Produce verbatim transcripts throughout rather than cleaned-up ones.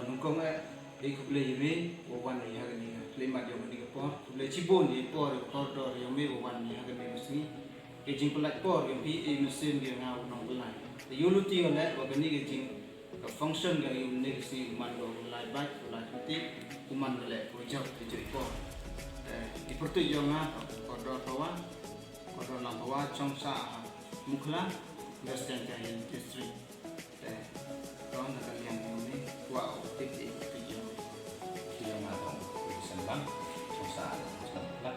Nyngkong eh, ei khublei ïa me, wa wan ïa kane ka khyllipmat ïa kane ka por. Khublei shibun ïa i por, ïa i kordor ïa me, wa wan ïa kane ka sngi. Ka jingpynlait por ïa phi, ei mynsiem ïa nga u nongpynlait. Te ïa u lute ïa leh, wa kane ka jing, ka function ka ïa kane ka sngi, u man ka u lai bad, u lai kynti, u man ka leh, u jop, te jop i por. Te, i pyrtuit ïa nga, kordor Pawa, kordor lang Pawa, chong sa, Mukhla, West Jaintia Hills District. Te, to na ka liang ïa me, kwah u tip ïa me, tip ïa me. Ïa nga tong, u Sen Bang, u Sen Bang Plak,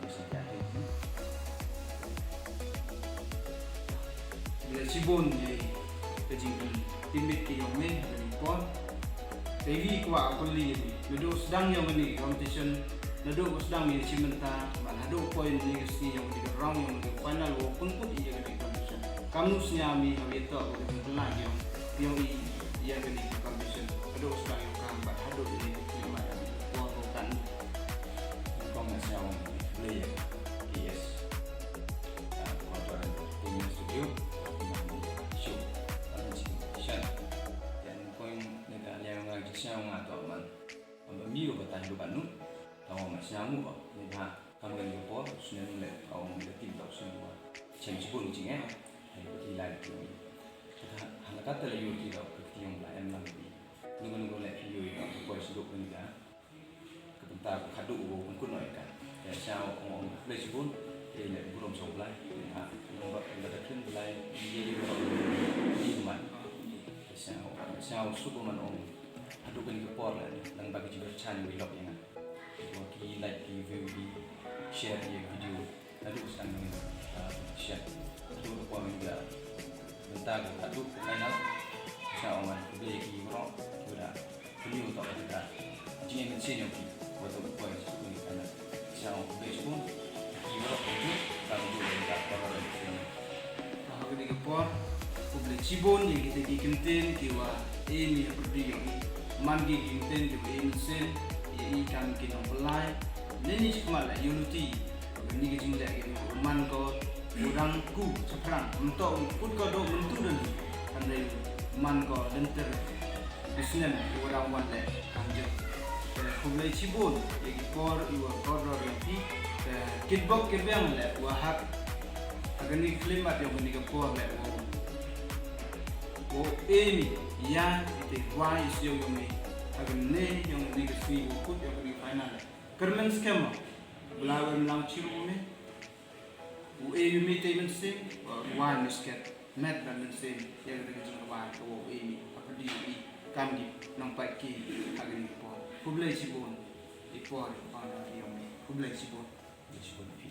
u Sen Bang. Khublei shibun ïa ka jingpynmih ka ïong me, ha kane ka por. Te ïa kwah u kylli ïa me. Naduh sdang ïong kane ka competition, naduh sdang ïa shi mynta, bad haduh poi ïa kane ka sngi ïong kane ka round ïong kane ka final, wa pynkut ïa kane ka competition. Kamnu sñiaw me ha ïa to, wa ka jingpynlait ïong, ïong i, ïa kane ka competition. Haduh sdang ïong ka, bad haduh ïa kane ka khyllipmat ïong kane ka por wa kan. Nyngkong nga sñiaw, khublei ïa, yes. Ah, kordor, ïa studio, show, ah, shan. Ïa, nyngkong, ne ka liang nga jingsñiaw nga to man. Amba mi ba ta hidup anu. Tawa ma sñiaw mo ba. Ni ba kam kane ka por, snem le, tawa ma ka tim taw snem ba. Chem shibun jingeh. Hai ba ki lai ki. Kata, hala kata la ïoh ki daw, ka kti ïong la em lang bi. Nunggu nunggu le ki ïoh ïa ka, ka poi sduk kane ka. Ka bynta ka khadduh u pynkut noh ïa ka. Te sñiaw ong ong khublei shibun, te le burom sha U Blai. Ha, nang ba, nang ba ta khlem Blai, ïa ïa ïa ïa man. Te sñiaw, sñiaw suk man ong. Haduh kane ka por la, nang ba ki jingkyrchan ïa u lok ïa nga. Wa ki like, ki view, ki share ïa video. Haduh sdang ïa, ah, share. Haduh ka por ïa bynta ka haduh ka final. Sñiaw ong man khublei ïa ki baroh, ki ba da. Khublei ïa u tok ka jingim mynsiem ïa ki. Wa tok ka por ïa ki final. Sñiaw ong khublei shibun. Ki baroh ka jingim, ka jingim ïa ka por ïa ki. Ha kane ka por, khublei shibun ïa kita ki kyntien kiwa e mi ha pyrdi ïong i. Man ki kyntien kiwa e mynsiem ïa i kam ki nongpynlait. Nini shi khmat la ïa u luti. Kane ka jingleh ka u man ko u dang ku shaphrang. Mynta u kut ko dok mynta u dang. Hynrei u man ko lynter. Ki snem, u dang wan leh, kam jop. Te khublei shibun, ïa ki por, ïa wa kordor ïa phi. Te kitbok kitbiang leh, wa hap. Ha kane ka khyllipmat ïa kane ka por leh, wa. Wa e mi, ïa, ite wa i sio ïa me. Ha kane ïa kane ka sngi, wa kut ïa kane ka final. Kyrmen skhem mo. Bla wa em lang chiru me. U e ïa me te mynsiem, wa, wa me skhem, met bad mynsiem, ïa kata ka jingkyrpad, ka wa u e ïa me, ha pyrdi u i, kam ki, nang pait ki, ha kane ka por. Khublei shibun, i por, i por, i ong me. Khublei shibun. Khublei shibun, phi.